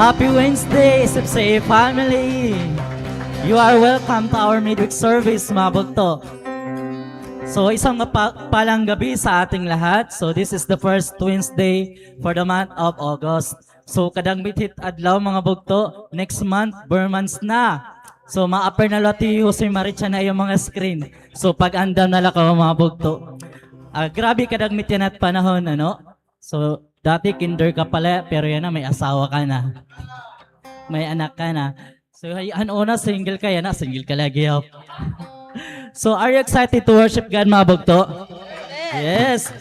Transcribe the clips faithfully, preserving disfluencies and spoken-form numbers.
Happy Wednesday, S F C A family! You are welcome to our midweek service, mga bugto. So, isang mapa-, palang gabi sa ating lahat. So, this is the first Wednesday for the month of August. So, kadagmit hit adlaw, mga bugto. Next month, ber months na. So, ma-appear na la hi Jose Maricha ha iyo mga screen. So, pag-andam na la kamo, mga bugto. Ah, grabe kadagmit yana nga panahon, ano? So, dati kinder ka pa la, pero yana, may asawa ka na. May anak ka na. So, hay, an una, single ka, yana, single ka la gihap. So, are you excited to worship God, mga bugto? Yes.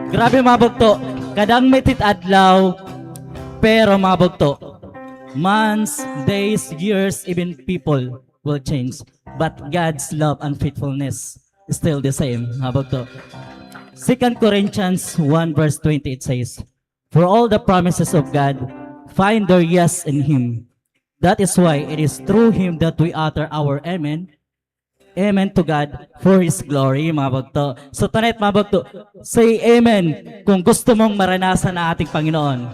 Grabe, mga bugto. Kadagmit hit adlaw, pero, mga bugto, months, days, years, even people will change. But God's love and faithfulness is still the same, mga bugto. Second Corinthians one verse twenty, it says, "For all the promises of God find their yes in Him. That is why it is through Him that we utter our amen, amen to God for His glory," mga bugto. So tonight, mga bugto, say amen kung gusto mong maranasan ang ating Panginoon.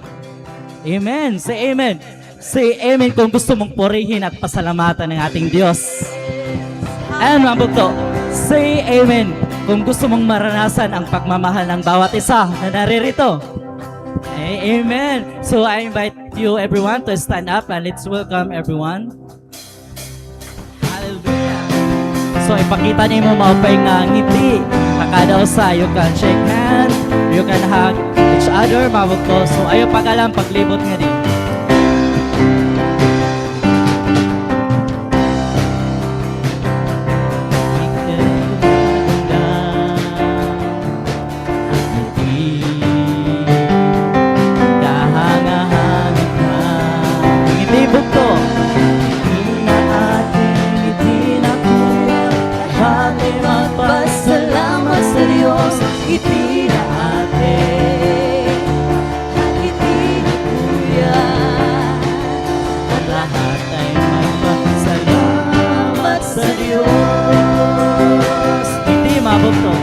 Amen. Say amen. Say amen kung gusto mong purihin at pasalamatan ang ating Diyos. And mga bugto, say amen kung gusto mong maranasan ang pagmamahal ng bawat isa na naririto. A-, amen. So I invite you everyone to stand up and let's welcome everyone. Hallelujah. So, ipakita nimo maupay nga ngiti ha kada usa. You can shake hand, you can hug each other, mga bugto. So, ayaw pag-alam, paglibot ngadi. Ngiti, kahangahanga ka. Ngiti, bugto. Ngiti na ate, ngiti na kuya, lahat ay magpasalamat sa Diyos. Ngiti na ate, ngiti na kuya, at lahat ay magpasalamat sa Diyos. Ngiti, mga bugto.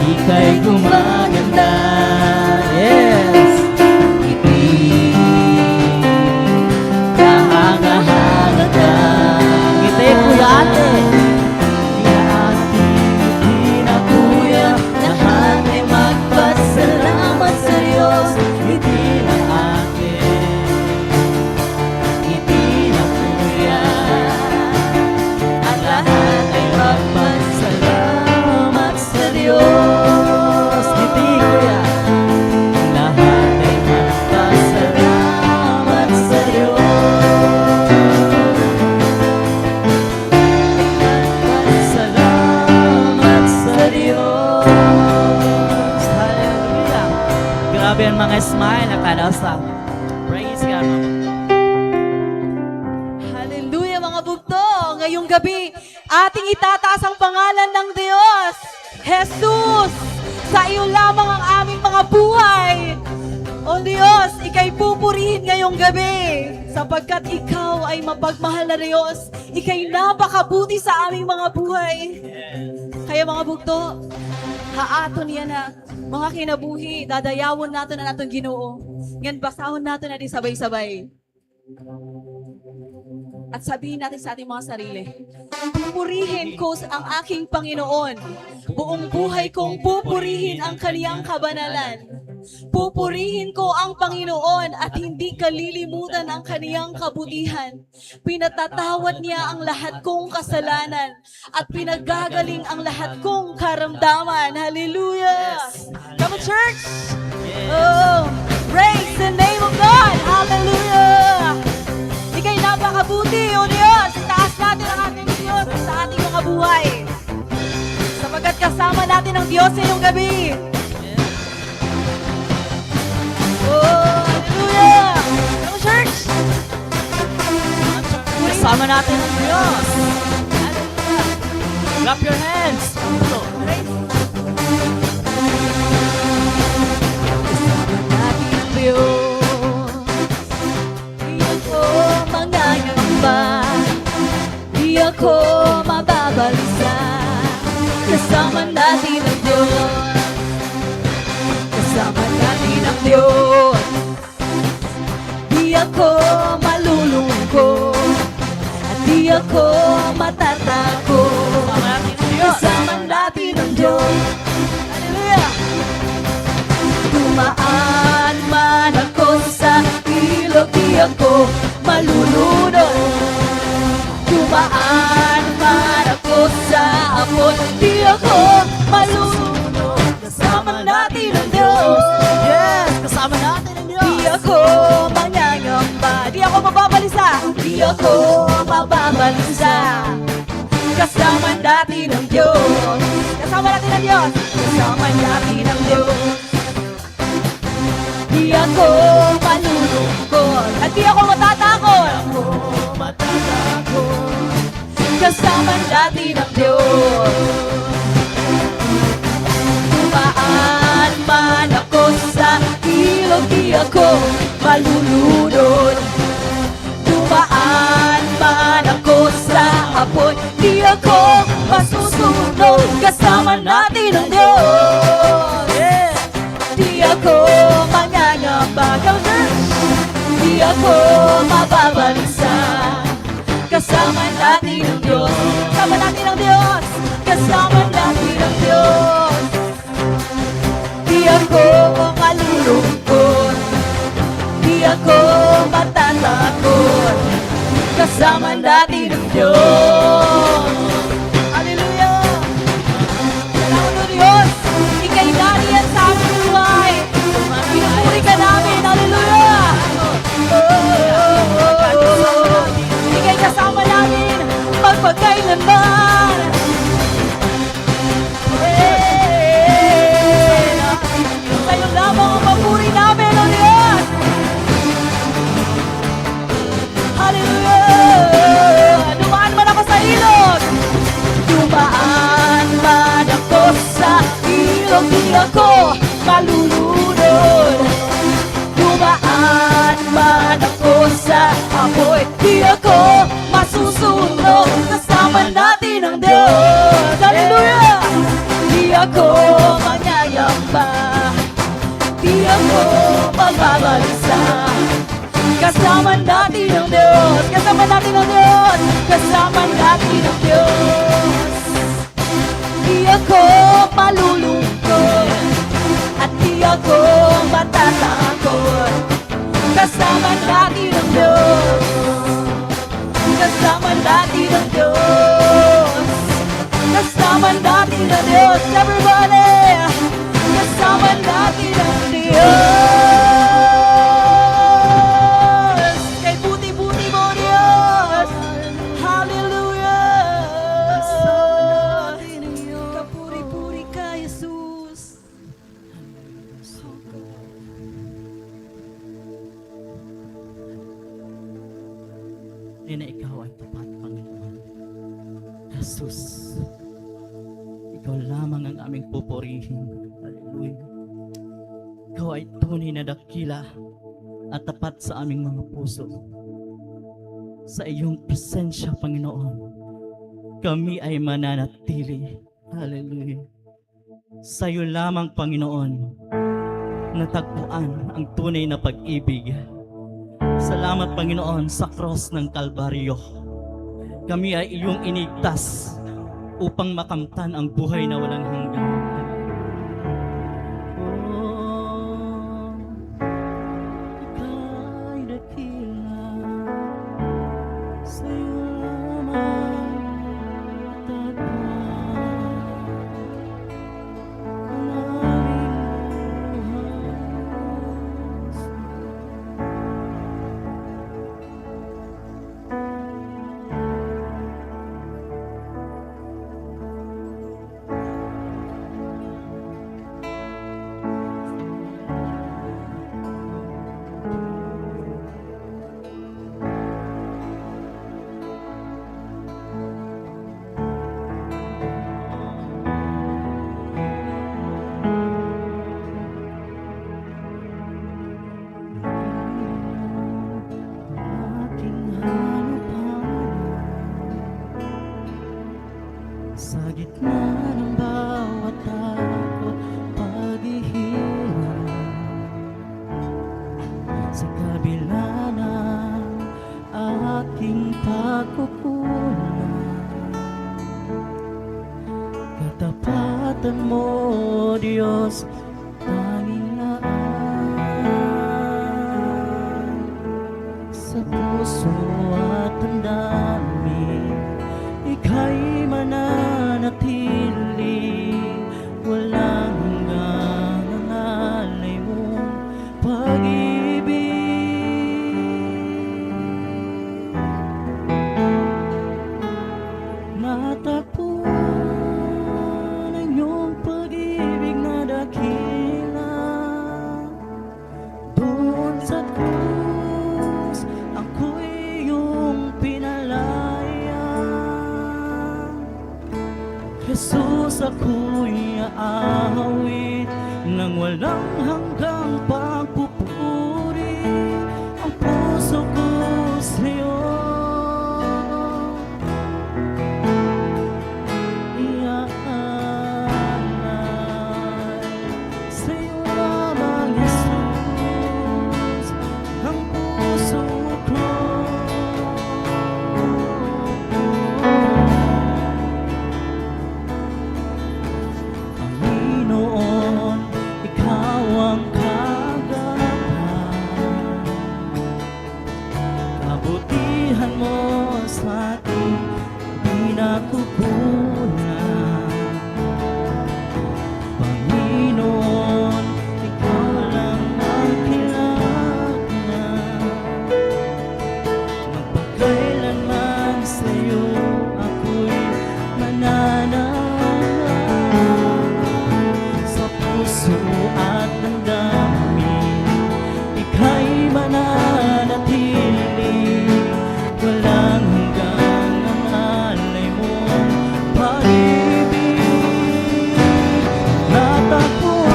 Ika'y gumaganda. Yes. Ngiti. Kahanga-hanga ka. Ngiti, Kuya Ate. Kuya Ate, ngiti na Kuya. Lahat ay magpasalamat sa Diyos. Ngiti na Ate. Ngiti na Kuya, at lahat ay magpasalamat sa Diyos. Ngiti, Kuya. Lahat ay magpasalamat sa Diyos. Magpasalamat sa Diyos. Hallelujah. Grabe an mga smile, nakalaw sa Praise God, mga bugto. Hallelujah, mga bugto. Ngayong gabi, ating itataas ang pangalan ng Diyos. Jesus, sa iyo lamang ang aming mga buhay. O Diyos, ika'y pupurihin ngayong gabi, sapagkat ikaw ay mapagmahal na Diyos. Ika'y napakabuti sa aming mga buhay. Kaya, mga bugto, ha aton yana nga mga kinabuhi, dadayawon naton an aton Ginoo. Ngan basahon naton ngadi sabay-sabay. At sabihin natin sa ating mga sarili, "Pupurihin ko ang aking Panginoon. Buong buhay kong pupurihin ang kaniyang kabanalan. Pupurihin ko ang Panginoon at hindi kalilimutan ang kaniyang kabutihan. Pinatatawad niya ang lahat kong kasalanan at pinagagaling ang lahat kong karamdaman." Hallelujah! Yes. Come on, church! Yes. Oh, praise the name of God! Hallelujah! Ika'y napakabuti, O Diyos! Itaas natin ang ating Diyos sa ating mga buhay. Sapagkat kasama natin ang Diyos ngayong gabi. Yes. Oh, hallelujah! Come on, church! Kasama natin ang Diyos. Hallelujah. Clap your hands. Kasama natin ang Diyos. Di ako mangangamba. Di ako mababalisa. Kasama natin ang Diyos. Kasama natin ang Diyos. Ako matatakot. Kasama natin ang Diyos. Kasama natin ang Diyos. Hallelujah! Dumaan man ako sa ilog, di ako malulunod. Dumaan man ako sa apoy, di ako masusunog. Kasama natin ang Diyos. Yes, kasama natin ang Diyos. Di ako mangangamba. Di ako mababalisa. Di ako mababalisa. Kasama natin ang Diyos. Kasama natin ang Diyos. Kasama natin ang Diyos. Di ako malulungkot. At di ako matatakot. Di ako matatakot. Kasama natin ang Diyos. Dumaan man ako sa ilog, di ako malulunod. Dumaan man ako sa apoy, di ako masusunog. Kasama natin ang Diyos. Yes. Di ako mangangamba. Come on, church. Di ako mababalisa. Kasama natin ang Diyos. Kasama natin ang Diyos. Kasama natin ang Diyos. Di ako malulungkot. Di ako matatakot. Kasama natin ang Diyos. Hallelujah! Salamat, O Diyos. Ika'y nariyan sa aming buhay. Pinupuri ka namin. Hallelujah! Ika'y kasama namin magpakailanman. Hey! Sa'yo lamang ang papuri namin, O Diyos. Hallelujah! Dumaan man ako sa ilog. Dumaan man ako sa ilog, di ako malulunod. Dumaan man ako sa apoy, di ako masusunog. Kasama natin ang Diyos. Hallelujah! Di ako mangangamba. Di ako mababalisa. Kasama natin ang Diyos. Kasama natin ang Diyos. Kasama natin ang Diyos. Di ako malulungkot at di ako matatakot. Kasama natin ang Diyos. Kasama natin ang Diyos. Kasama natin ang Diyos. Everybody, kasama natin ang Diyos. Kay buti-buti mo, Diyos. Hallelujah. Kapuri-puri ka, Jesus. Ina, ikaw ay tapat, Panginoon. Jesus, ikaw lamang ang aming pupurihin. Hallelujah. Ikaw ay tunay na dakila at tapat sa aming mga puso. Sa iyong presensya, Panginoon, kami ay mananatili. Hallelujah. Sa iyo lamang, Panginoon, natagpuan ang tunay na pag-ibig. Salamat, Panginoon, sa krus ng Kalbaryo. Kami ay iyong inigtas upang makamtan ang buhay na walang hanggan. Oh, ika'y dakila, sa iyo lamang tapat. Tanging laag sa puso at damdamin, ika'y mananatili, walang hanggang ang alay mong pag-ibig. Natagpuan ang iyong pag-ibig na dakila. Doon sa krus, ako'y iyong pinalaya. Jesus, ako'y aawit ng walang hanggang pagpupuri. Ang puso ko sa'yo iaalay. Sa'yo lamang, Jesus, ang puso ko. Panginoon, ikaw ang kagalakan. Kabutihan mo sa akin, di na kukulang. Panginoon, ikaw lang ang kailangan. Magpakailanman sa'yo ako'y mananalangin. Sa puso at damdamin, ika'y mananatili. Walang hanggang ang alay mong pag-ibig. Natagpuan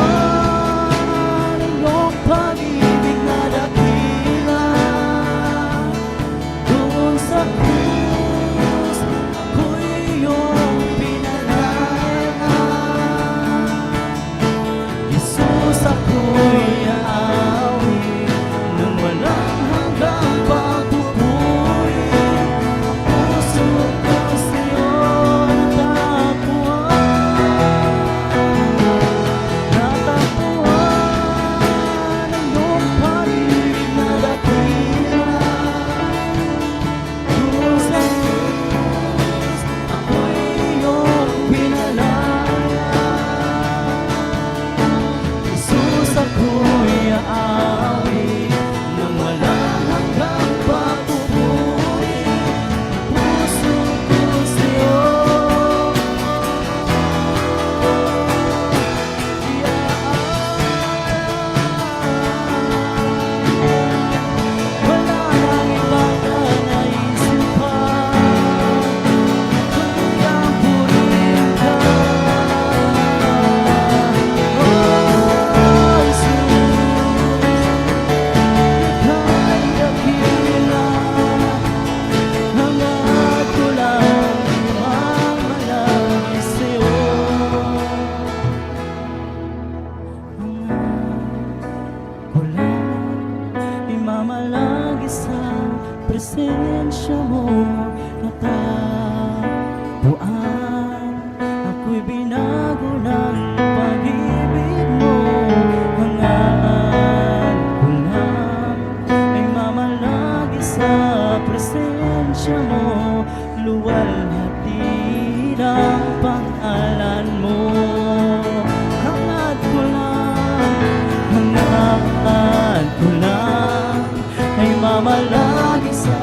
ang iyong pag-ibig na dakila. Doon sa krus, ako'y iyong pinalaya. Jesus, ako'y aawit ng walang hanggang pagpupuri. Ang puso ko sa'yo natagpuan. Natagpuan ang iyong pag-ibig na dakila. Hangad ko lang imamalagi sa presensya mo, natagpuan ako'y binago ng pag-ibig mo. Hangad ko lang imamalagi sa presensya mo, luwalhati ang pangalan mo. Hangad ko lang, hangad ko lang ay mamalagi sa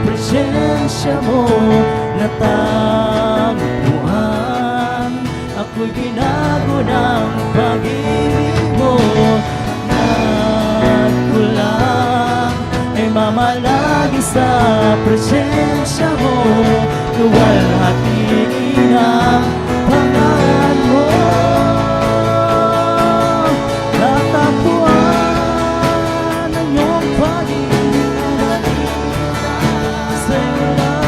presensya mo. Natagpuan ako'y binago ng pag-ibig mo. Hangad ko lang ay mamalagi sa presensya mo. Luwalhati ang pangalan mo. Natagpuan ang iyong pag-ibig. Sa'yo lamang.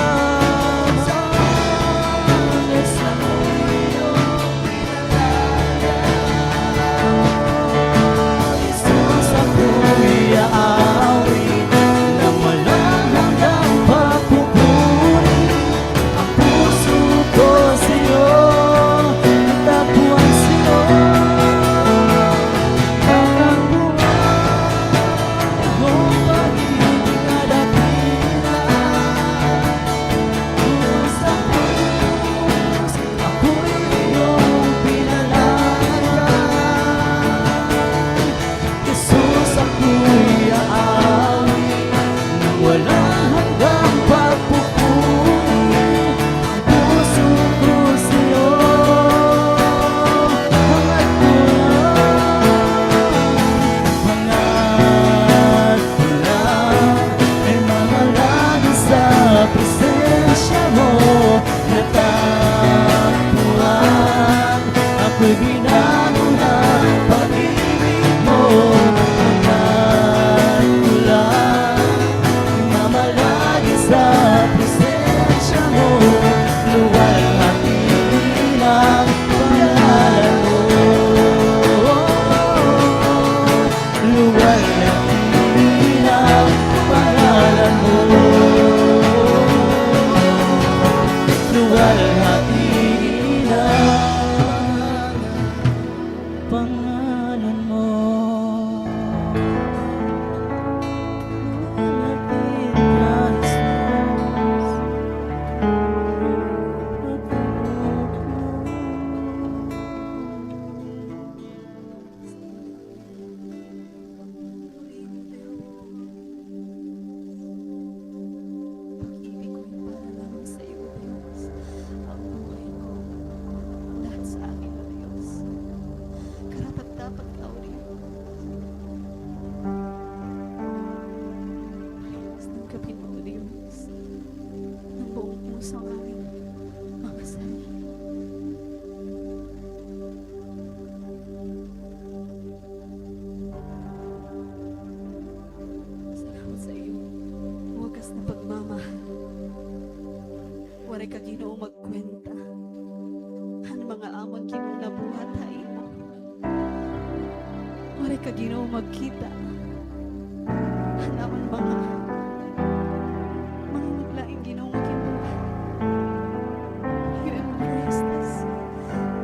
Ka, Ginoo, magkita han amon mga, mga naglain, Ginoo, nga ginbuhat. You embraced us.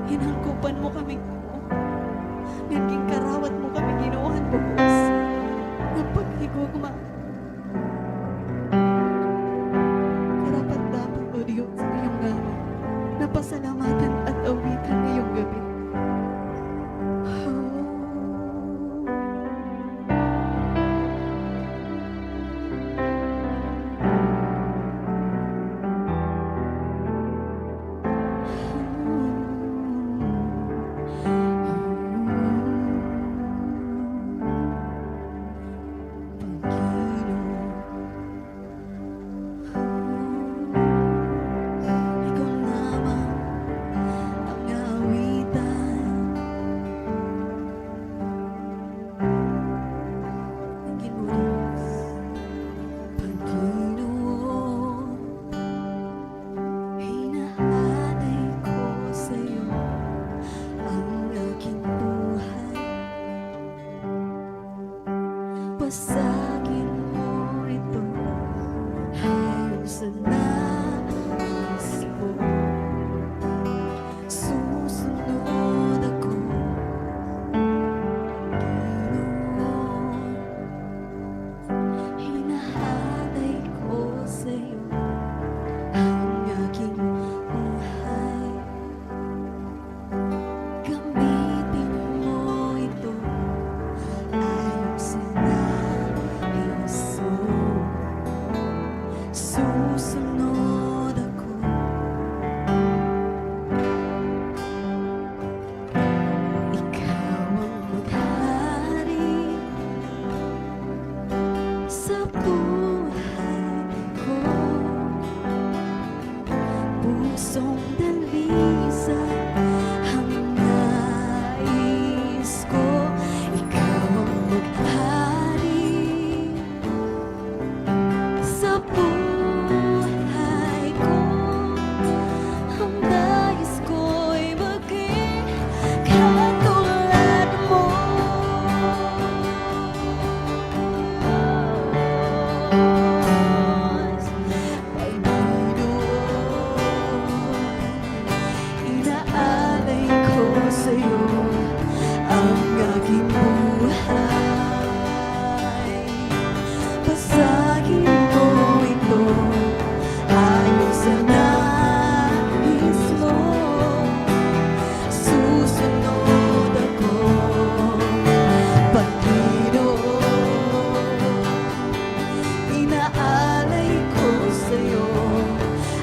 Hinangkupan mo kami, Ginoo. Ngan ginkarawat mo kami, Ginoo, han bug-os nga paghigugma. Karapat-dapat, O Diyos, ngayong gabi, na pasalamatan at awitan ngayong gabi. Panginoon, ikaw lamang an aawitan. Panginoon, Panginoon, inaalay ko sa'yo ang aking buhay. Basagin mo ito ayon sa nais mo. Susunod ako, Panginoon. Inaalay ko sa'yo ang aking buhay. Gamitin mo ito ayon sa nais mo. Susunod ako. Ikaw ang maghari sa buhay ko. Pusong dalisay ang nais ko, ikaw ang maghari sa buhay ko. Ang nais ko'y maging katulad mo. Panginoon, inaalay ko sa'yo ang aking buhay. Basagin mo ito ayon sa nais mo. Susunod ako, Panginoon. Inaalay ko sa'yo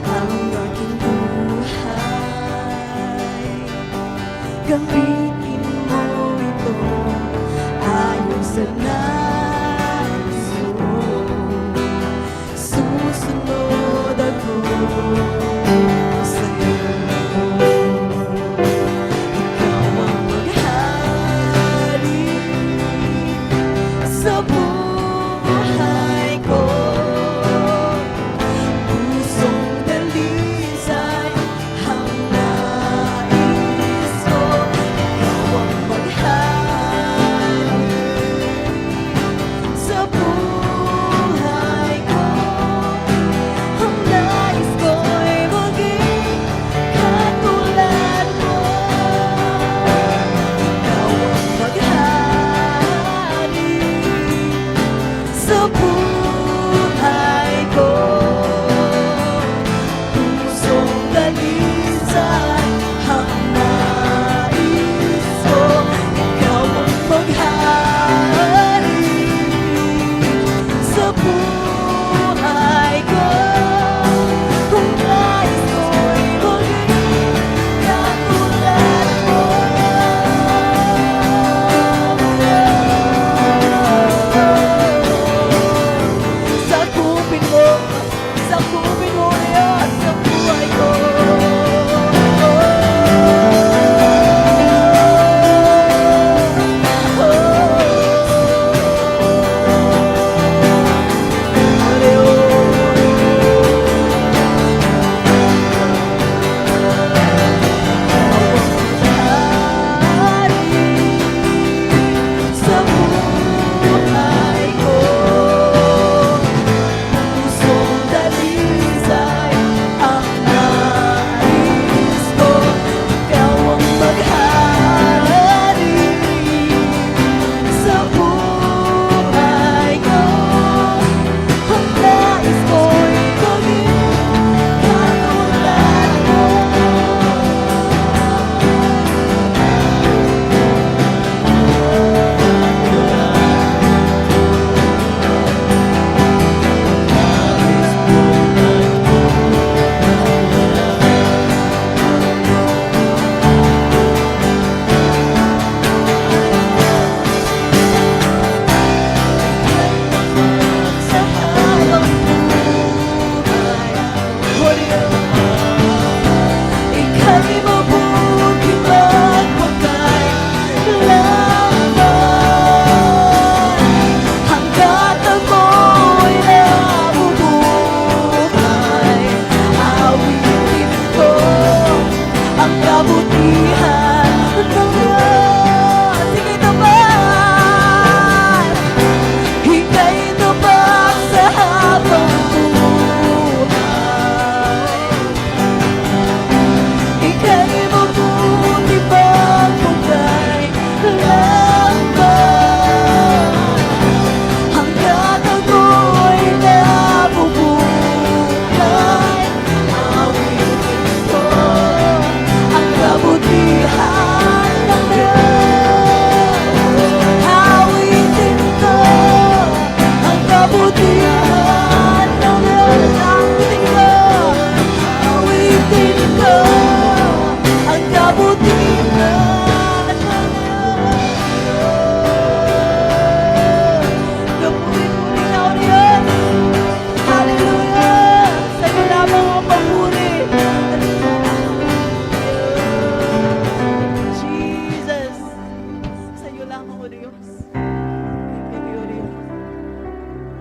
ang aking buhay. Gamitin mo ito ayon sa nais mo. Susunod ako sa'yo. Ikaw ang maghari sa buhay ko. Pusong dalisay ang nais ko. Ikaw ang maghari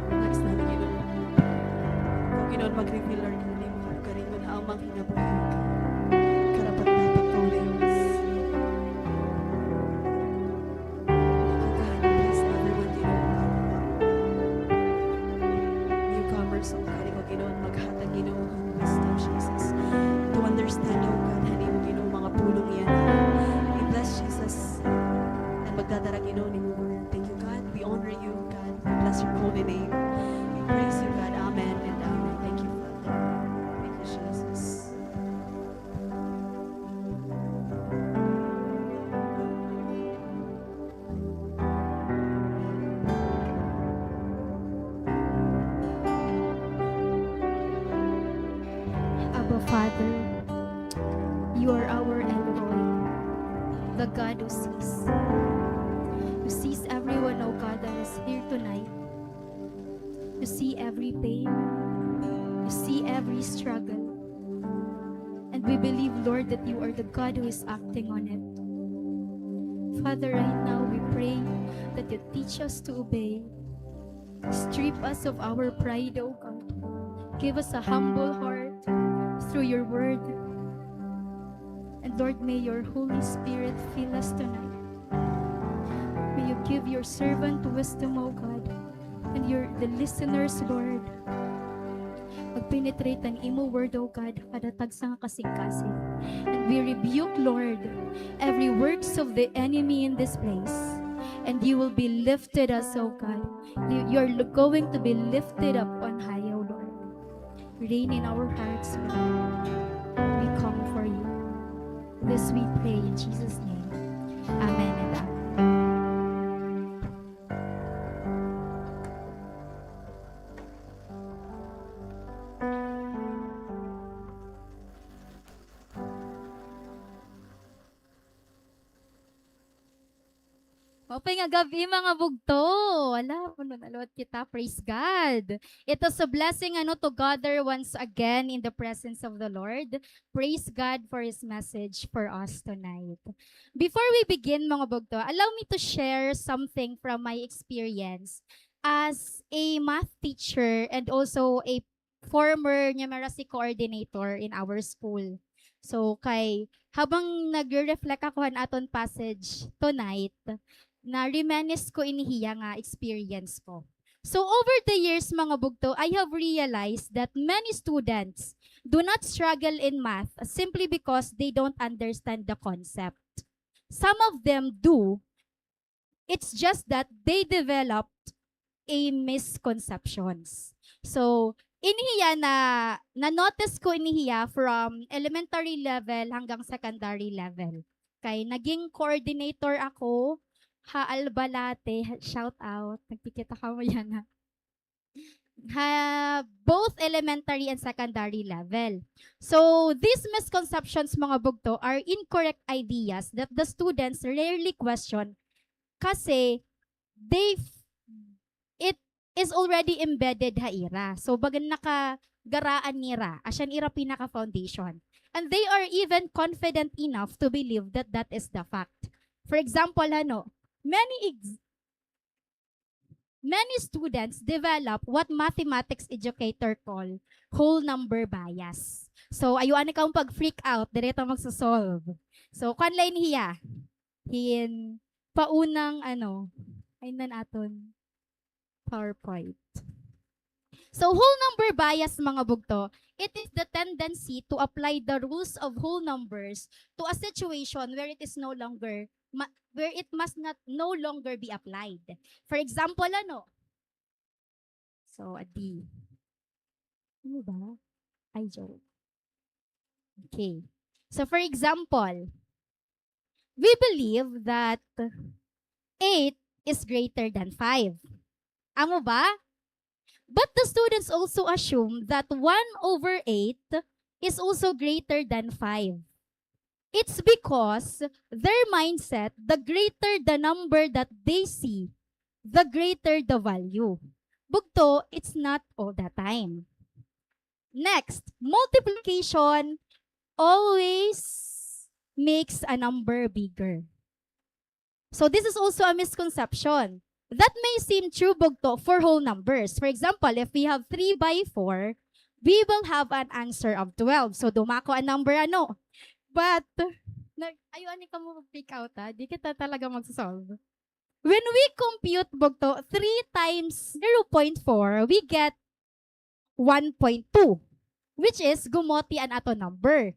Next na, Ginoo. Ikaw, Ginoo, mag-reveal, Lord, kung ano imo kalugaringon ha among kinabuhi. Karapat-dapat, Holy Ghost. Ikaw, God, bless everyone, Ginoo. Newcomers, O God, ikaw, Ginoo, maghatag, Ginoo, hin wisdom, Jesus. To understand, O God, han imo, Ginoo, mga pulong yana. We bless, Jesus, an magdadara, Ginoo, nimo word. Thank you, God. We honor you, God. We bless your holy name. We praise you, God. Amen and amen. Thank you, Father. Thank you, Jesus. Abba, Father, you are our envoy, the God who sees, who sees everyone, oh God, that is here tonight. You see every pain. You see every struggle. And we believe, Lord, that you are the God who is acting on it. Father, right now we pray that you teach us to obey. Strip us of our pride, O God. Give us a humble heart through your word. And Lord, may your Holy Spirit fill us tonight. May you give your servant wisdom, O God, and your, the listeners, Lord. Mag-penetrate an imo word, O God, kada tagsa nga kasingkasing. And we rebuke, Lord, every works of the enemy in this place. And you will be lifted us, O God. You, you're lo-, going to be lifted up on high, O Lord. Reign in our hearts, Lord. We come for you. This we pray in Jesus' name. Amen and amen. Maupay nga gab-i, mga bugto. Hala, puno na liwat kita. Praise God. It is a blessing, ano, to gather once again in the presence of the Lord. Praise God for His message for us tonight. Before we begin, mga bugto, allow me to share something from my experience as a math teacher and also a former numeracy coordinator in our school. So, kay habang nagre-reflect ako han aton passage tonight, na-reminisce ko ini hiya nga experience ko. So, over the years, mga bugto, I have realized that many students do not struggle in math simply because they don't understand the concept. Some of them do, it's just that they developed a misconceptions. So, ini hiya na, na-notice ko ini hiya from elementary level hanggang secondary level. Kay naging coordinator ako ha Albalate, shout out, nagkikita kamo yana. Ha both elementary and secondary level. So, these misconceptions, mga bugto, are incorrect ideas that the students rarely question kasi they f-, it is already embedded ha ira. So, bagan nakagaraan nira, asya an ira pinaka-foundation. And they are even confident enough to believe that that is the fact. For example, ano, many ex-, many students develop what mathematics educator call whole number bias. So, ayaw anay kamo pag-freak out, diri ta magso-solve. So, kuan la ini hiya. Hin paunang, ano, ay nan aton PowerPoint. So, whole number bias, mga bugto, it is the tendency to apply the rules of whole numbers to a situation where it is no longer ma-, where it must not, no longer be applied. For example, ano? So, adi. Ano ba? Ay, joke. Okay. So, for example, we believe that eight is greater than five. Amo ba? But the students also assume that one over eight is also greater than five. It's because their mindset, the greater the number that they see, the greater the value. Bugto, it's not all the time. Next, multiplication always makes a number bigger. So this is also a misconception. That may seem true, bugto, for whole numbers. For example, if we have three by four, we will have an answer of twelve. So dumako an number, ano? But, nag-, ayaw ani kamo mag-freak out, ha? Di kita talaga magso-solve. When we compute, bugto, three times zero point four, we get one point two, which is gumoti an aton number.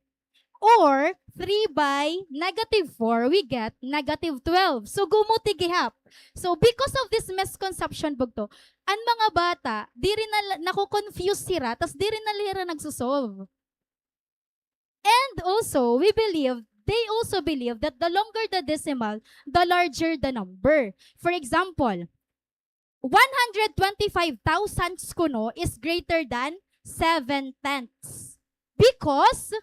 Or, three by negative four, we get negative twelve. So, gumoti gihap. So, because of this misconception, bugto, an mga bata, diri na la-, nako-confuse hira, tas diri na la hira nagso-solve. And also, we believe, they also believe that the longer the decimal, the larger the number. For example, one hundred twenty-five thousand kuno is greater than seven tenths because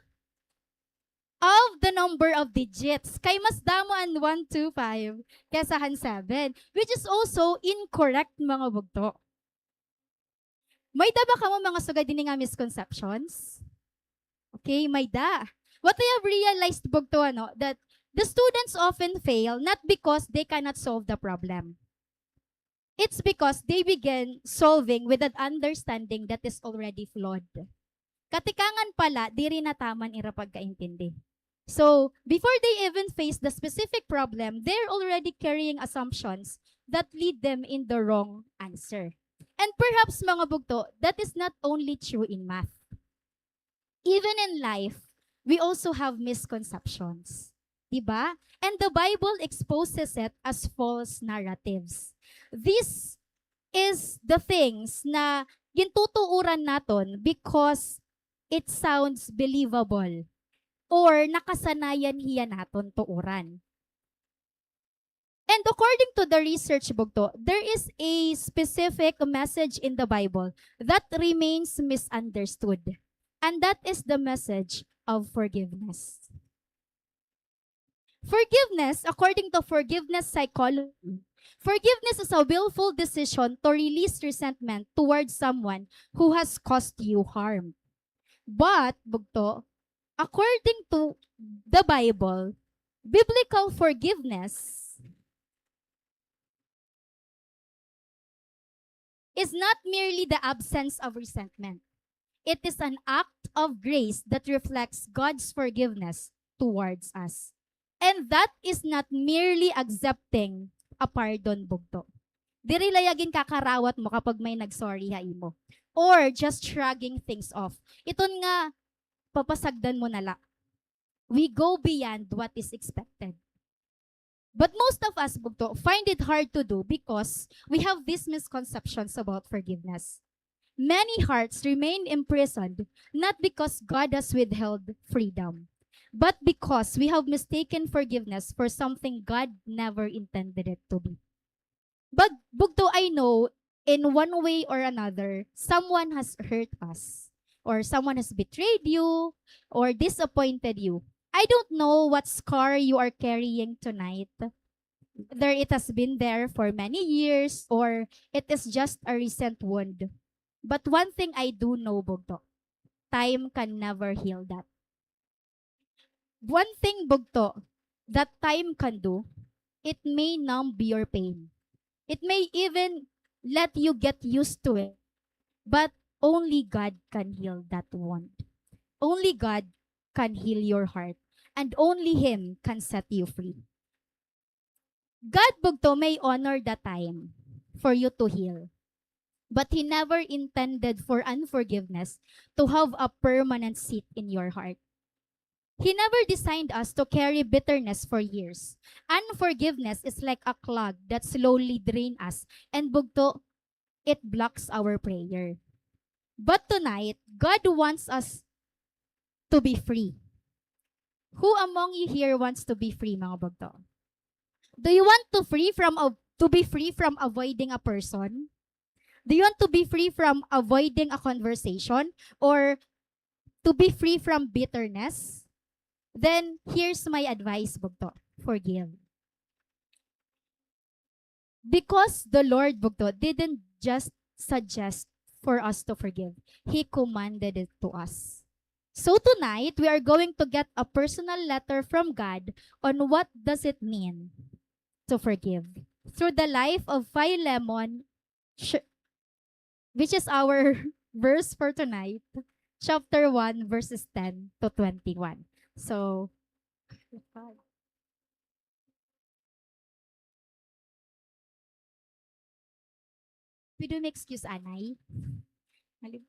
of the number of digits. Kay mas damo an one two five kesa han seven, which is also incorrect, mga bugto. May-da ba kamo mga sugad dinhi nga misconceptions? Okay, may-da. What I have realized, bugto, ano, that the students often fail not because they cannot solve the problem. It's because they begin solving with an understanding that is already flawed. Katikangan pa la, diri na tama an ira pagkaintindi. So, before they even face the specific problem, they're already carrying assumptions that lead them in the wrong answer. And perhaps, mga bugto, that is not only true in math. Even in life, we also have misconceptions. Di ba? And the Bible exposes it as false narratives. This is the things na gintutuoran naton because it sounds believable or nakasanayan hiya naton tuoran. And according to the research, bugto, there is a specific message in the Bible that remains misunderstood. And that is the message of forgiveness. Forgiveness, according to forgiveness psychology, forgiveness is a willful decision to release resentment towards someone who has caused you harm. But, bugto, according to the Bible, biblical forgiveness is not merely the absence of resentment. It is an act of grace that reflects God's forgiveness towards us. And that is not merely accepting a pardon, bugto. Diri la iya ginkarawat mo kapag may nag-sorry ha imo. Or just shrugging things off. Iton nga, papasagdan mo na la. We go beyond what is expected. But most of us, bugto, find it hard to do because we have these misconceptions about forgiveness. Many hearts remain imprisoned not because God has withheld freedom, but because we have mistaken forgiveness for something God never intended it to be. But, bugto, I know in one way or another, someone has hurt us, or someone has betrayed you, or disappointed you. I don't know what scar you are carrying tonight, whether it has been there for many years, or it is just a recent wound. But one thing I do know, bugto, time can never heal that. One thing, bugto, that time can do, it may numb your pain. It may even let you get used to it. But only God can heal that wound. Only God can heal your heart. And only Him can set you free. God, bugto, may honor the time for you to heal. But He never intended for unforgiveness to have a permanent seat in your heart. He never designed us to carry bitterness for years. Unforgiveness is like a clog that slowly drain us, and, bugto, it blocks our prayer. But tonight, God wants us to be free. Who among you here wants to be free, mga bugto? Do you want to free from a-, to be free from avoiding a person? Do you want to be free from avoiding a conversation or to be free from bitterness? Then here's my advice, bugto. Forgive. Because the Lord, bugto, didn't just suggest for us to forgive. He commanded it to us. So tonight, we are going to get a personal letter from God on what does it mean to forgive. Through the life of Philemon, sh-, which is our verse for tonight, chapter one, verses ten to twenty-one. So, pwede mo excuse, anay? Mali-,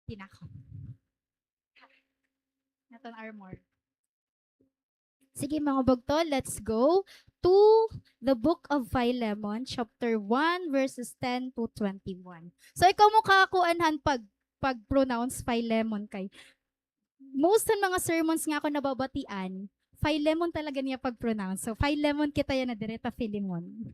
Tinako. Naton armor. Sige, mga bugto, let's go to the book of Philemon, chapter one, verses ten to twenty-one. So, ikaw mo kakuan han pag, pag-pronounce Philemon kay most han mga sermons nga ako nababatian, Philemon talaga niya pag-pronounce. So, Philemon kita yana, diri ta Philemon.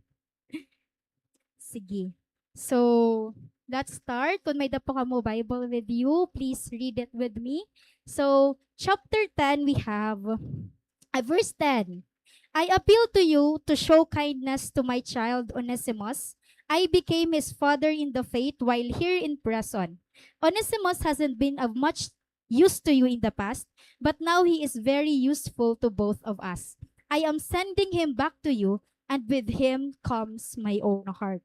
Sige. So, let's start. Kung may-ada pa kamo Bible with you, please read it with me. So, chapter ten, we have, uh, verse ten. "I appeal to you to show kindness to my child Onesimus. I became his father in the faith while here in prison. Onesimus hasn't been of much use to you in the past, but now he is very useful to both of us. I am sending him back to you, and with him comes my own heart."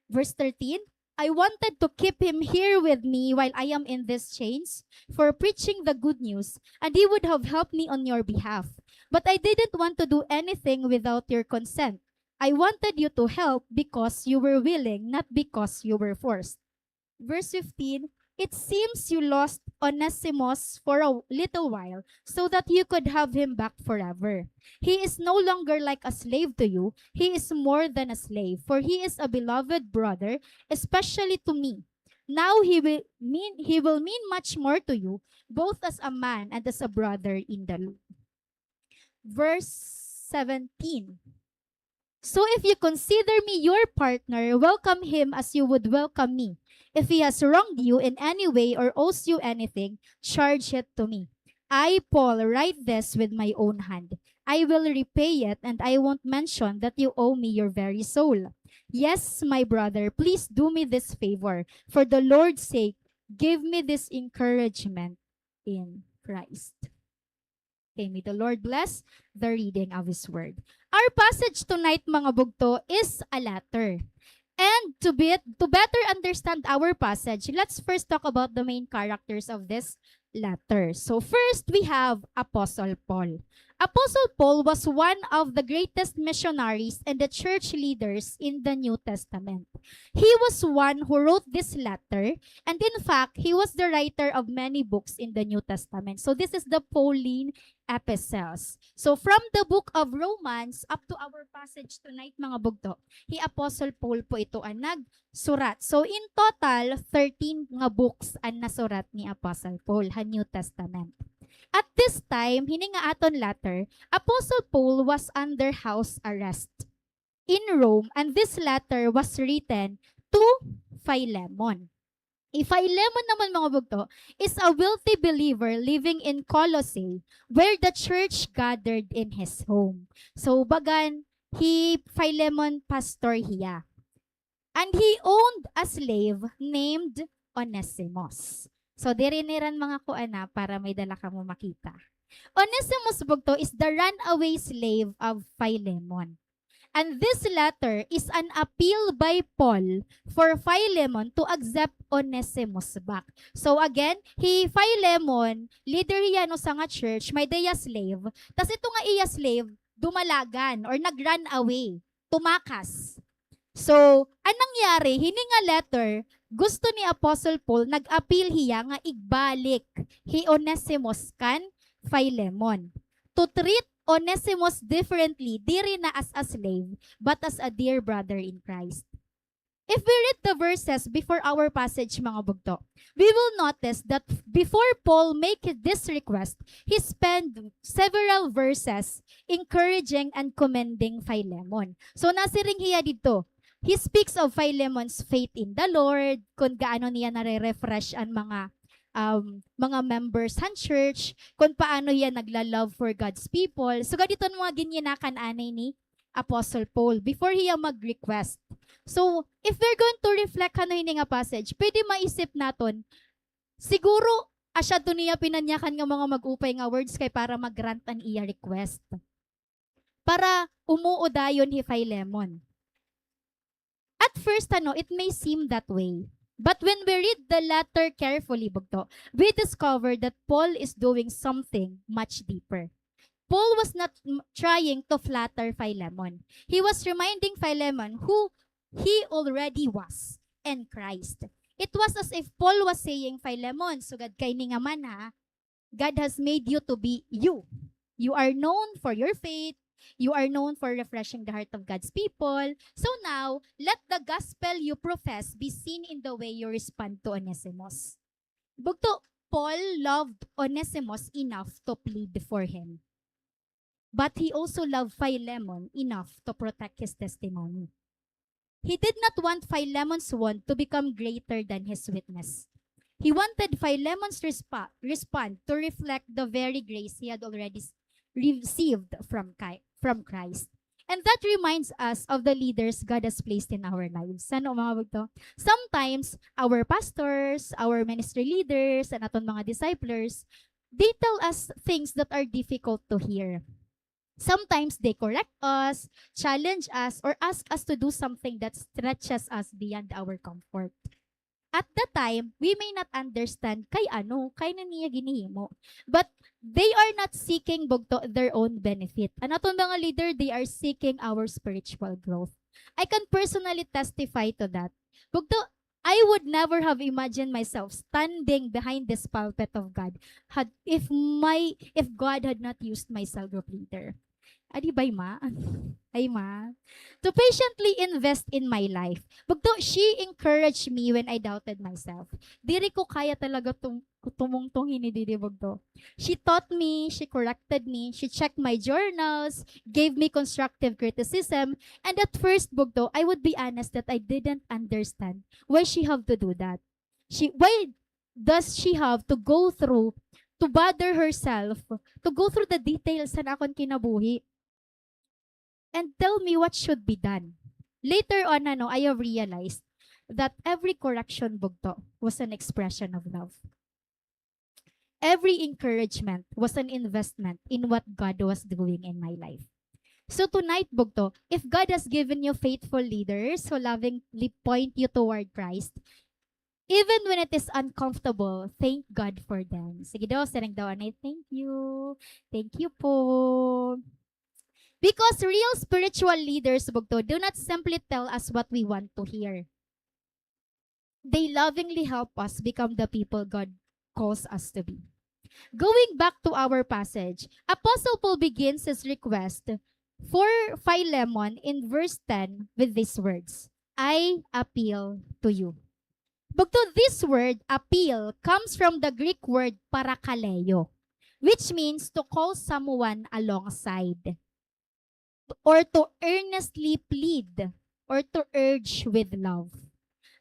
Verse thirteen, "I wanted to keep him here with me while I am in these chains for preaching the good news, and he would have helped me on your behalf. But I didn't want to do anything without your consent. I wanted you to help because you were willing, not because you were forced." Verse fifteen, "It seems you lost Onesimus for a little while so that you could have him back forever. He is no longer like a slave to you. He is more than a slave, for he is a beloved brother, especially to me. Now he will mean, he will mean much more to you, both as a man and as a brother in the Lord." Verse seventeen. "So if you consider me your partner, welcome him as you would welcome me. If he has wronged you in any way or owes you anything, charge it to me. I, Paul, write this with my own hand. I will repay it, and I won't mention that you owe me your very soul. Yes, my brother, please do me this favor. For the Lord's sake, give me this encouragement in Christ." Okay, may the Lord bless the reading of His Word. Our passage tonight, mga bugto, is a letter. And to be, to better understand our passage, let's first talk about the main characters of this letter. So first, we have Apostle Paul. Apostle Paul was one of the greatest missionaries and the church leaders in the New Testament. He was one who wrote this letter, and in fact, he was the writer of many books in the New Testament. So this is the Pauline epistles. So from the book of Romans up to our passage tonight, mga bugto, hi Apostle Paul po ito an nagsurat. So in total, thirteen nga books an nasurat ni Apostle Paul ha New Testament. At this time, hini nga aton letter, Apostle Paul was under house arrest in Rome, and this letter was written to Philemon. Hi Philemon naman, mga bugto, is a wealthy believer living in Colossae, where the church gathered in his home. So, bagan, hi Philemon pastor hiya. And he owned a slave named Onesimus. So, diri ni ran mga kuan na para may dala kamo makita. Onesimus, bugto, is the runaway slave of Philemon. And this letter is an appeal by Paul for Philemon to accept Onesimus back. So again, hi Philemon, leader hiya han usa nga church, may-ada hiya slave. Tas ito nga iya slave, dumalagan or nag-run away, tumakas. So, an nangyari, hini nga letter, gusto ni Apostle Paul, nag-appeal hiya nga igbalik hi Onesimus kan Philemon to treat Onesimus differently, diri na as a slave, but as a dear brother in Christ. If we read the verses before our passage, mga bugto, we will notice that before Paul make this request, he spent several verses encouraging and commending Philemon. So, nasiring hiya didto, he speaks of Philemon's faith in the Lord, kon gaano niya nare-refresh an mga, um, mga members han church, kung paano hiya nagla-love for God's people. Sugad iton mga ginyinakan anay ni Apostle Paul before hiya mag-request. So, if we're going to reflect hano hini nga passage, pwede maisip naton, siguro, asya to niya pinanyakan nga mga mag-upay nga words kay para mag-grant an iya request. Para umuo dayon hi Philemon. At first, ano, it may seem that way. But when we read the letter carefully, bugto, we discover that Paul is doing something much deeper. Paul was not m-, trying to flatter Philemon. He was reminding Philemon who he already was in Christ. It was as if Paul was saying, "Philemon, sugad kay ni nga man, ha, God has made you to be you. You are known for your faith. You are known for refreshing the heart of God's people. So now, let the gospel you profess be seen in the way you respond to Onesimus." Bugto, Paul loved Onesimus enough to plead for him. But he also loved Philemon enough to protect his testimony. He did not want Philemon's wound to become greater than his weakness. He wanted Philemon's respa-, respond to reflect the very grace he had already s-, received from Chi-, from Christ. And that reminds us of the leaders God has placed in our lives. Ano, mga bugto? Sometimes, our pastors, our ministry leaders, and aton mga disciplers, they tell us things that are difficult to hear. Sometimes they correct us, challenge us, or ask us to do something that stretches us beyond our comfort. At the time, we may not understand kay ano, kay ano niya ginhimo. But they are not seeking, bugto, their own benefit. An aton mga leader, they are seeking our spiritual growth. I can personally testify to that. Bugto, I would never have imagined myself standing behind this pulpit of God had, if my, if God had not used my cell group leader. Adi bay, ma? Ay, ma. To patiently invest in my life. Bugto, she encouraged me when I doubted myself. Diri ko kaya talaga tum-, tumungtong hini didi, bugto. She taught me, she corrected me, she checked my journals, gave me constructive criticism, and at first, bugto, I would be honest that I didn't understand why she have to do that. She, why does she have to go through, to bother herself, to go through the details han akon kinabuhi and tell me what should be done? Later on, ano, I have realized that every correction, bugto, was an expression of love. Every encouragement was an investment in what God was doing in my life. So tonight, bugto, if God has given you faithful leaders who lovingly point you toward Christ, even when it is uncomfortable, thank God for them. Sige daw, siring daw anay, "Thank you. Thank you po." Because real spiritual leaders, bugto, do not simply tell us what we want to hear. They lovingly help us become the people God calls us to be. Going back to our passage, Apostle Paul begins his request for Philemon in verse ten with these words, "I appeal to you." Bugto, this word, appeal, comes from the Greek word parakaleo, which means to call someone alongside, or to earnestly plead, or to urge with love.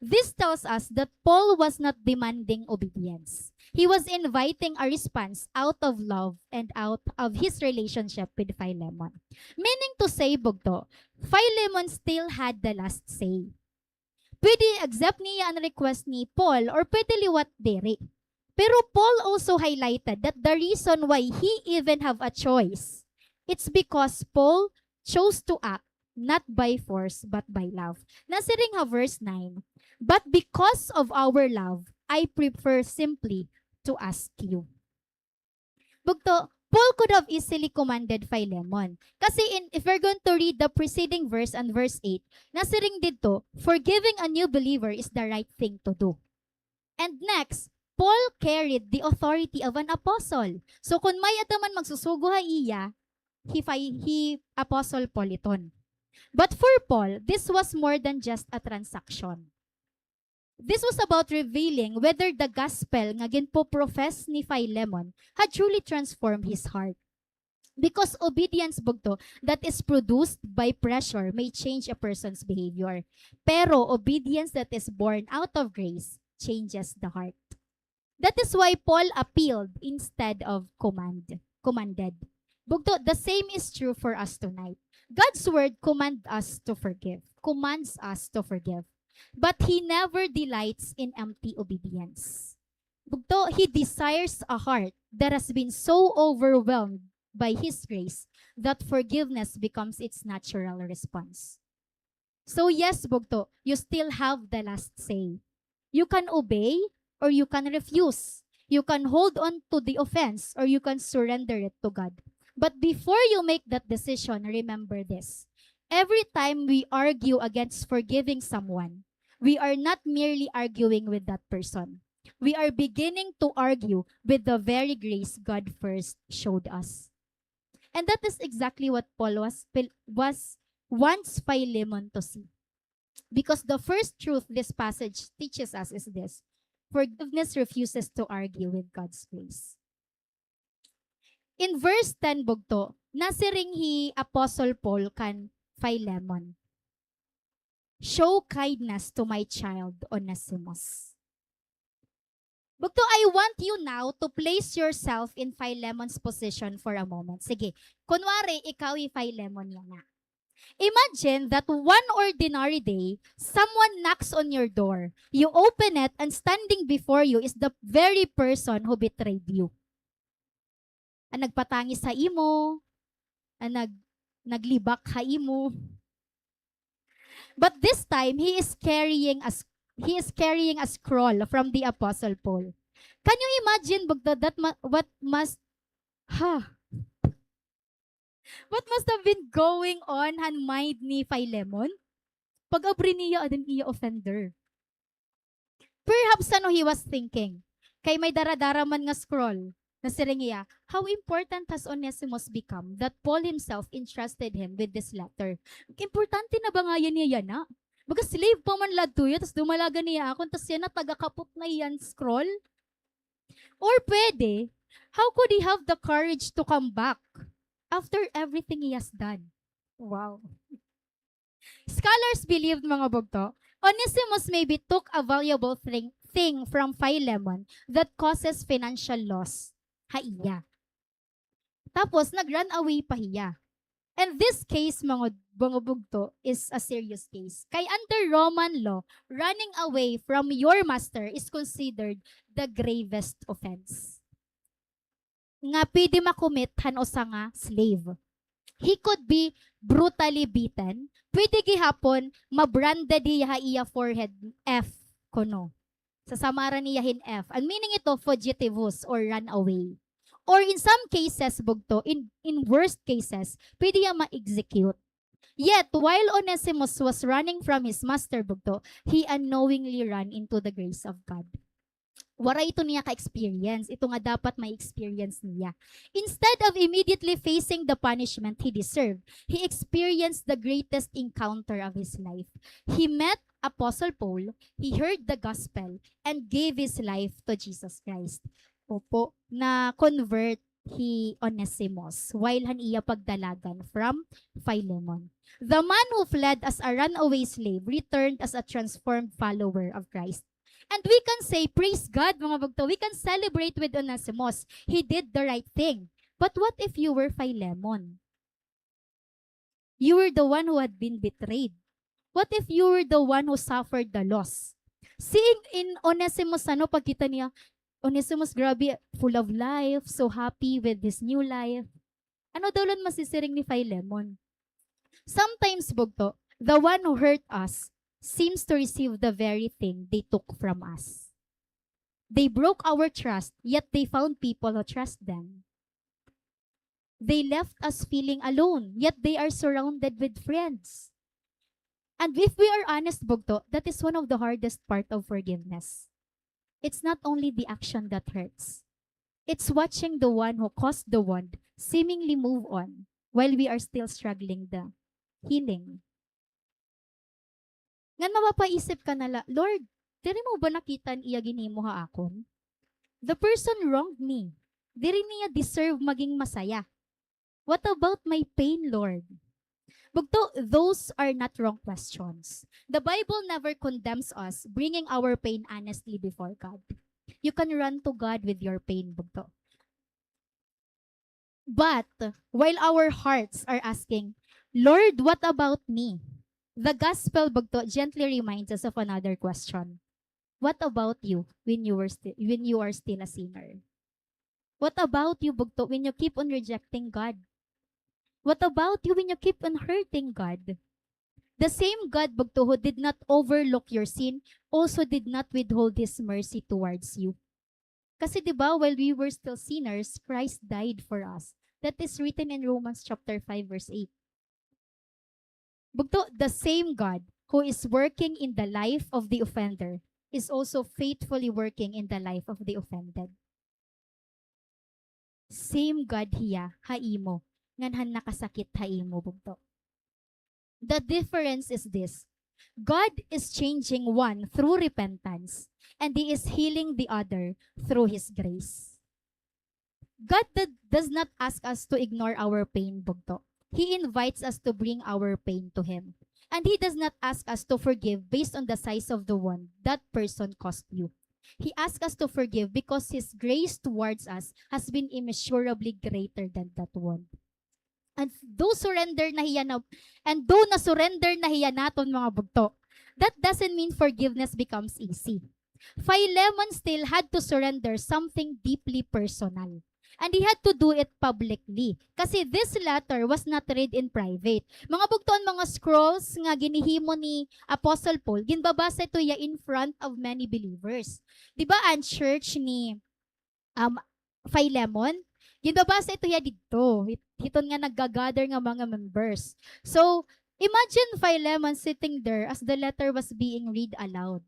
This tells us that Paul was not demanding obedience. He was inviting a response out of love and out of his relationship with Philemon. Meaning to say, bugto, Philemon still had the last say. Pwede accept niya an request ni Paul or pwede liwat diri. Pero Paul also highlighted that the reason why he even have a choice, it's because Paul chose to act not by force but by love. Nasiring ha verse nine, "But because of our love, I prefer simply to ask you." Bugto, Paul could have easily commanded Philemon. Kasi in, if we're going to read the preceding verse and verse eight, nasiring didto, "Forgiving a new believer is the right thing to do." And next, Paul carried the authority of an apostle. So, kun may-ada man magsusugo ha iya, hi Phi-, hi Apostle Paul iton. But for Paul, this was more than just a transaction. This was about revealing whether the gospel nga ginpoprofess ni Philemon had truly transformed his heart. Because obedience, bugto, that is produced by pressure may change a person's behavior. Pero obedience that is born out of grace changes the heart. That is why Paul appealed instead of command, commanded. Bugto, the same is true for us tonight. God's word command us to forgive, commands us to forgive. But he never delights in empty obedience. Bugto, he desires a heart that has been so overwhelmed by his grace that forgiveness becomes its natural response. So yes, bugto, you still have the last say. You can obey or you can refuse. You can hold on to the offense or you can surrender it to God. But before you make that decision, remember this. Every time we argue against forgiving someone, we are not merely arguing with that person. We are beginning to argue with the very grace God first showed us. And that is exactly what Paul was, was wants Philemon to see. Because the first truth this passage teaches us is this: forgiveness refuses to argue with God's grace. In verse ten, bugto, nasiring hi Apostle Paul kan Philemon, "Show kindness to my child, Onesimus." Bugto, I want you now to place yourself in Philemon's position for a moment. Sige, kunwari, ikaw hi Philemon yana. Imagine that one ordinary day, someone knocks on your door. You open it, and standing before you is the very person who betrayed you. An nagpatangis ha imo, an nag-, naglibak ha imo. But this time, he is carrying a s-, he is carrying a scroll from the Apostle Paul. Can you imagine, bugto, that ma-, what must, ha? What must have been going on han mind ni Philemon? Pag-abri niya, ada an iya offender. Perhaps, ano, he was thinking, kay may dara-dara man nga scroll, nasiring hiya, "How important has Onesimus become that Paul himself entrusted him with this letter?" Importante na ba ngay-an niya yana? Baga slave pa man la adto hiya, tas dumalagan niya akon, tas yana taga-kapot na hiya han scroll? Or pwede, how could he have the courage to come back after everything he has done? Wow. Scholars believed, mga bugto, Onesimus maybe took a valuable thing, thing from Philemon that causes financial loss ha iya. Tapos, nag-run away pa hiya. And this case, mga, mga bugto, is a serious case. Kay under Roman law, running away from your master is considered the gravest offense nga pwede ma-commit han usa nga slave. He could be brutally beaten. Pwede gihapon ma-branded hiya ha iya forehead F kuno. Sasamaran niya hin F. An meaning ito, fugitivus or runaway. Or in some cases, bugto, in, in worst cases, pwede hiya ma-execute. Yet, while Onesimus was running from his master, bugto, he unknowingly ran into the grace of God. Waray ito niya ka-experience, ito nga dapat ma-experience niya. Instead of immediately facing the punishment he deserved, he experienced the greatest encounter of his life. He met Apostle Paul, he heard the gospel, and gave his life to Jesus Christ. Opo, na-convert hi Onesimus while han iya pagdalagan from Philemon. The man who fled as a runaway slave returned as a transformed follower of Christ. And we can say, "Praise God, mga bugto." We can celebrate with Onesimus. He did the right thing. But what if you were Philemon? You were the one who had been betrayed. What if you were the one who suffered the loss? Seeing in Onesimus, ano, pagkita niya, Onesimus, grabe, full of life, so happy with his new life. Ano daw la an masisiring ni Philemon? Sometimes, bugto, the one who hurt us seems to receive the very thing they took from us. They broke our trust, yet they found people who trust them. They left us feeling alone, yet they are surrounded with friends. And if we are honest, bugto, that is one of the hardest part of forgiveness. It's not only the action that hurts. It's watching the one who caused the wound seemingly move on while we are still struggling the healing. Ngan mapapaisip ka na la, "Lord, diri mo ba nakita an iya ginhimo ha akon? The person wronged me. Diri niya deserve maging masaya. What about my pain, Lord?" Bugto, those are not wrong questions. The Bible never condemns us bringing our pain honestly before God. You can run to God with your pain, bugto. But while our hearts are asking, "Lord, what about me?" The gospel, bugto, gently reminds us of another question. What about you when you were sti-, when you are still a sinner? What about you, bugto, when you keep on rejecting God? What about you when you keep on hurting God? The same God, bugto, who did not overlook your sin also did not withhold His mercy towards you. Kasi, di ba, while we were still sinners, Christ died for us. That is written in Romans chapter five, verse eight. Bugto, the same God who is working in the life of the offender is also faithfully working in the life of the offended. Same God hiya ha imo, ngan han nakasakit ha imo, bugto. The difference is this. God is changing one through repentance, and He is healing the other through His grace. God did, does not ask us to ignore our pain, bugto. He invites us to bring our pain to Him. And He does not ask us to forgive based on the size of the wound that person caused you. He asks us to forgive because His grace towards us has been immeasurably greater than that wound. And though surrender na hiya na, and though na-surrender na hiya naton, mga bugto, that doesn't mean forgiveness becomes easy. Philemon still had to surrender something deeply personal. And he had to do it publicly. Kasi this letter was not read in private. Mga bugto, an mga scrolls nga ginhihimo ni Apostle Paul, ginbabasa ito hiya in front of many believers. Di ba, an church ni, um, Philemon, ginbabasa ito hiya didto, hit-, hiton nga nagga-gather nga mga members. So, imagine Philemon sitting there as the letter was being read aloud.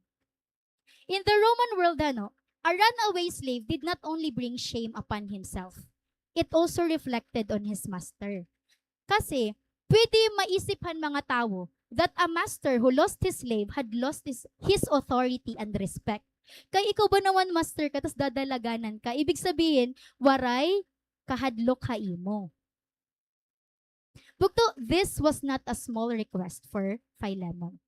In the Roman world, ano, a runaway slave did not only bring shame upon himself, it also reflected on his master. Kasi, pwede maisip han mga tawo that a master who lost his slave had lost his, his authority and respect. Kay ikaw ba naman master ka, tas dadalaganan ka, ibig sabihin, waray kahadlok ha imo. Bugto, this was not a small request for Philemon.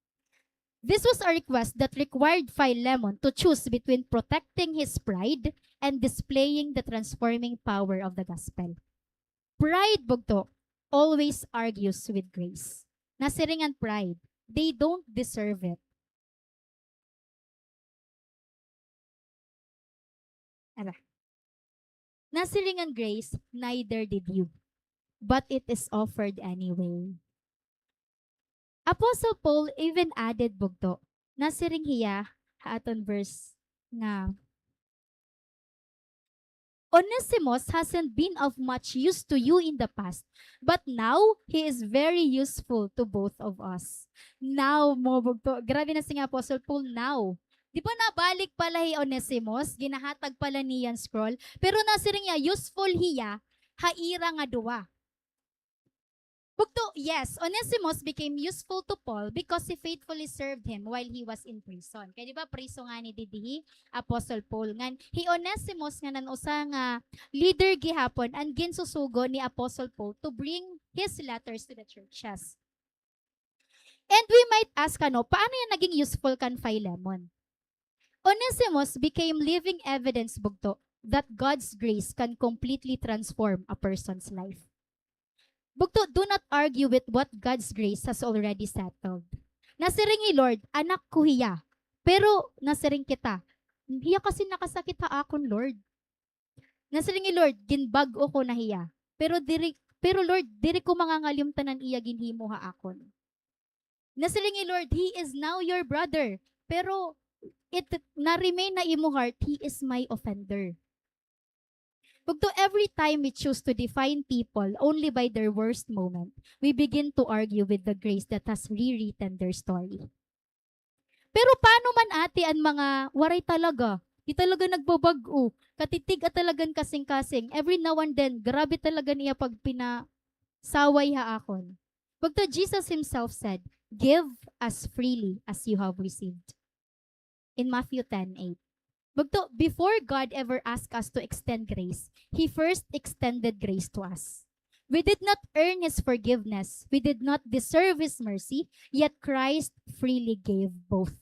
This was a request that required Philemon to choose between protecting his pride and displaying the transforming power of the gospel. Pride, bugto, always argues with grace. Nasiring an pride, they don't deserve it. Ala. Nasiring an grace, "Neither did you, but it is offered anyway." Apostle Paul even added, bugto, nasiring hiya ha aton verse nga, "Onesimus hasn't been of much use to you in the past, but now he is very useful to both of us." Now, mga bugto. Grabe, nasiring hi Apostle Paul, now. Di ba nabalik pala hi Onesimus, ginahatag pala niya an scroll, pero nasiring niya, useful hiya ha ira nga duha. Bugto, yes, Onesimus became useful to Paul because he faithfully served him while he was in prison. Kay di ba, priso ngani didi hi Apostle Paul. Ngan hi Onesimus ngan an usa nga leader gihapon an ginsusugo ni Apostle Paul to bring his letters to the churches. And we might ask, ano, paano hiya naging useful kan Philemon? Onesimus became living evidence, bugto, that God's grace can completely transform a person's life. Bugto, do not argue with what God's grace has already settled. Nasiring hi Lord, anak ko hiya. Pero nasiring kita, hiya kasi nakasakit ha akon, Lord. Nasiring hi Lord, ginbag-o ko na hiya. Pero diri, pero Lord, diri ko mangangalimtan an iya ginhimo ha akon. Nasiring hi Lord, "He is now your brother." Pero it na-remain ha imo heart, "He is my offender." Bugto, every time we choose to define people only by their worst moment, we begin to argue with the grace that has rewritten their story. Pero paano man, ate, an mga waray talaga? Di talaga nagbabag-o. Katitig-a talaga an kasingkasing. Every now and then, grabe talaga an iya pagpinasaway ha akon. Bugto, Jesus himself said, "Give as freely as you have received." In Matthew ten eight. Bugto, before God ever asked us to extend grace, He first extended grace to us. We did not earn His forgiveness. We did not deserve His mercy, yet Christ freely gave both.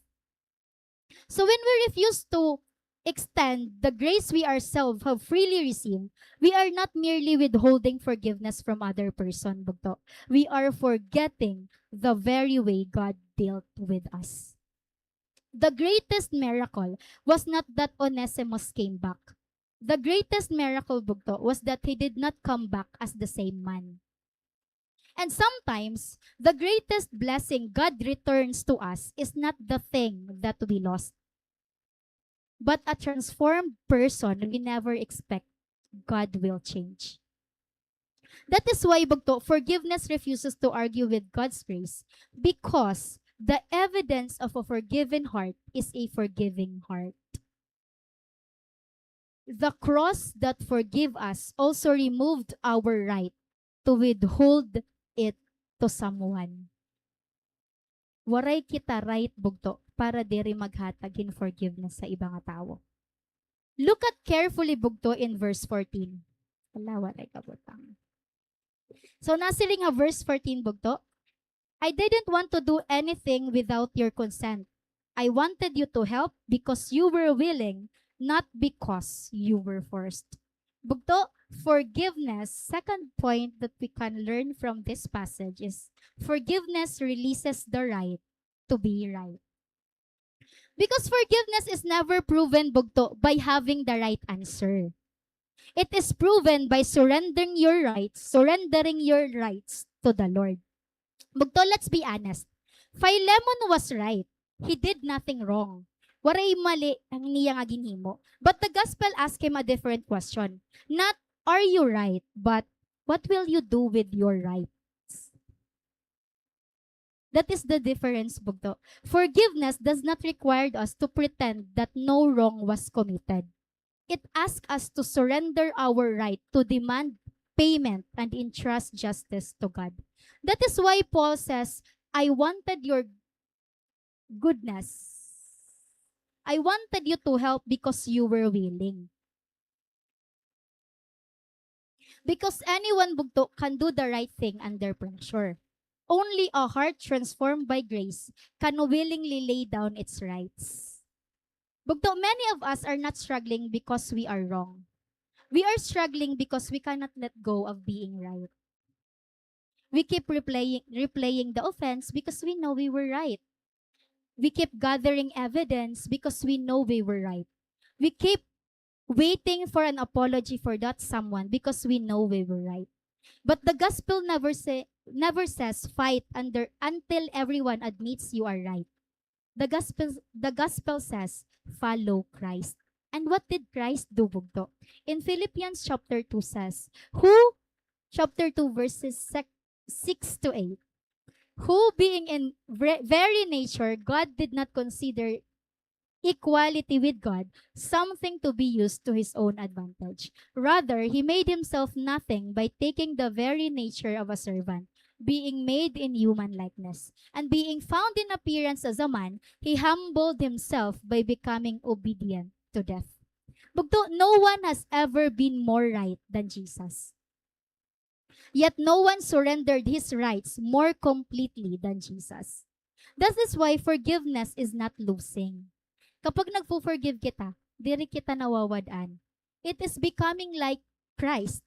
So when we refuse to extend the grace we ourselves have freely received, we are not merely withholding forgiveness from other person, bugto. We are forgetting the very way God dealt with us. The greatest miracle was not that Onesimus came back. The greatest miracle, bugto, was that he did not come back as the same man. And sometimes, the greatest blessing God returns to us is not the thing that we lost, but a transformed person we never expect God will change. That is why, bugto, forgiveness refuses to argue with God's grace, because the evidence of a forgiven heart is a forgiving heart. The cross that forgive us also removed our right to withhold it to someone. Waray kita right, bugto, para diri maghatag hin forgiveness sa iba nga tawo. Look at carefully, bugto, in verse fourteen. Hala, waray kabutang. So, nasiring ha verse fourteen, bugto, "I didn't want to do anything without your consent. I wanted you to help because you were willing, not because you were forced." Bugto, forgiveness, second point that we can learn from this passage is forgiveness releases the right to be right. Because forgiveness is never proven, bugto, by having the right answer. It is proven by surrendering your rights, surrendering your rights to the Lord. Bugto, let's be honest. Philemon was right. He did nothing wrong. Waray mali an iya nga ginhimo. But the gospel asked him a different question. Not, "Are you right?" but, "What will you do with your rights?" That is the difference, bugto. Forgiveness does not require us to pretend that no wrong was committed. It asks us to surrender our right to demand payment and entrust justice to God. That is why Paul says, "I wanted your goodness. I wanted you to help because you were willing." Because anyone, bugto, can do the right thing under pressure. Only a heart transformed by grace can willingly lay down its rights. Bugto, many of us are not struggling because we are wrong. We are struggling because we cannot let go of being right. We keep replaying, replaying the offense because we know we were right. We keep gathering evidence because we know we were right. We keep waiting for an apology for that someone because we know we were right. But the gospel never say, never says fight under, until everyone admits you are right. The gospel, the gospel says, "Follow Christ." And what did Christ do, bugto? In Philippians chapter two says, who, chapter two, verses sec-, six to eight, who being in ve-, very nature God did not consider equality with God something to be used to his own advantage. Rather, he made himself nothing by taking the very nature of a servant, being made in human likeness. And being found in appearance as a man, he humbled himself by becoming obedient to death. Bugto, no one has ever been more right than Jesus. Yet no one surrendered his rights more completely than Jesus. That is why forgiveness is not losing. Kapag nagfo-forgive kita, diri kita nawawad-an. It is becoming like Christ.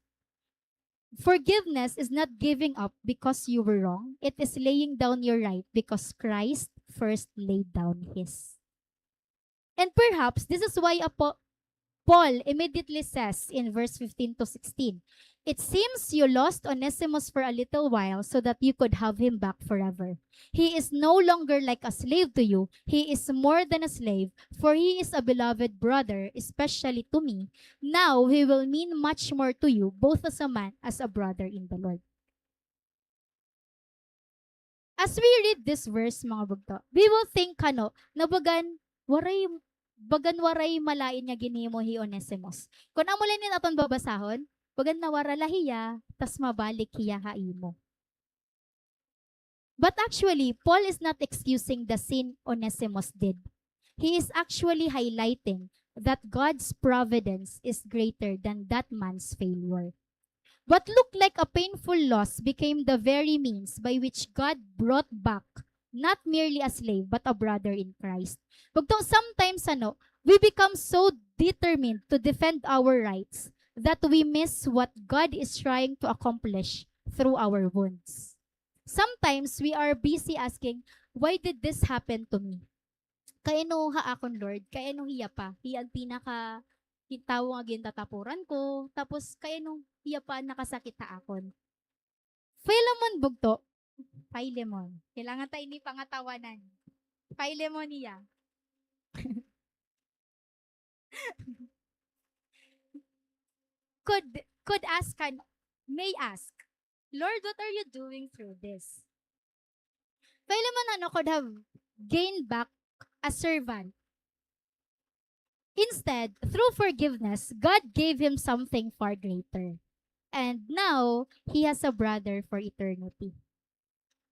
Forgiveness is not giving up because you were wrong. It is laying down your right because Christ first laid down his. And perhaps this is why Apo-, Paul immediately says in verse fifteen to sixteen, "It seems you lost Onesimus for a little while so that you could have him back forever. He is no longer like a slave to you. He is more than a slave, for he is a beloved brother, especially to me. Now he will mean much more to you, both as a man, as a brother in the Lord." As we read this verse, mga bugto, we will think, ano, na bagan waray, bagan waray malain nga ginhimo hi Onesimus. Kon amo la ini an aton babasahon, bagan nawara la hiya, tas mabalik hiya ha imo. But actually, Paul is not excusing the sin Onesimus did. He is actually highlighting that God's providence is greater than that man's failure. What looked like a painful loss became the very means by which God brought back not merely a slave, but a brother in Christ. Bugto, sometimes, ano, We become so determined to defend our rights that we miss what God is trying to accomplish through our wounds. Sometimes we are busy asking, "Why did this happen to me?" Kay ano ha akon, Lord? Kay ano hiya pa? Hiya an pinaka tawo nga gintatapuran ko. Tapos, kay ano hiya pa an nakasakit ha akon? Philemon bugto. Philemon. Kailangan ta ini pangatawanan. Philemon hiya. Could, could ask, kan, may ask, "Lord, what are you doing through this?" Philemon, ano, could have gained back a servant. Instead, through forgiveness, God gave him something far greater. And now, he has a brother for eternity.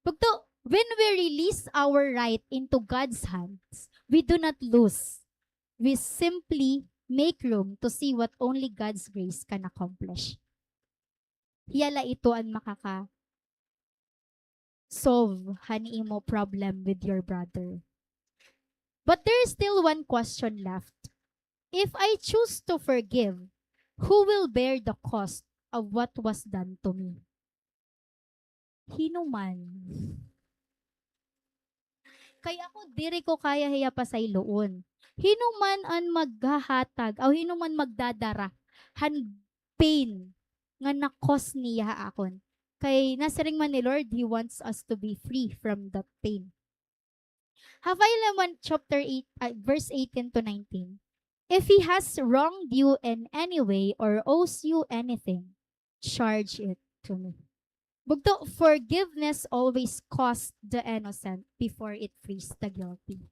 Bugto, when we release our right into God's hands, we do not lose. We simply make room to see what only God's grace can accomplish. Hiya la ito an makaka-solve han imo problem with your brother. But there is still one question left. If I choose to forgive, who will bear the cost of what was done to me? Hin-o man? Kay ako, diri ko kaya hiya pasayloon. Hin-o man an maghahatag, aw hin-o man magdadara han pain nga na-cause niya ha akon. Kay nasiring man ni Lord, He wants us to be free from that pain. Ha Philemon chapter eight, ah, verse eighteen to nineteen, "If he has wronged you in any way or owes you anything, charge it to me." Bugto, forgiveness always costs the innocent before it frees the guilty.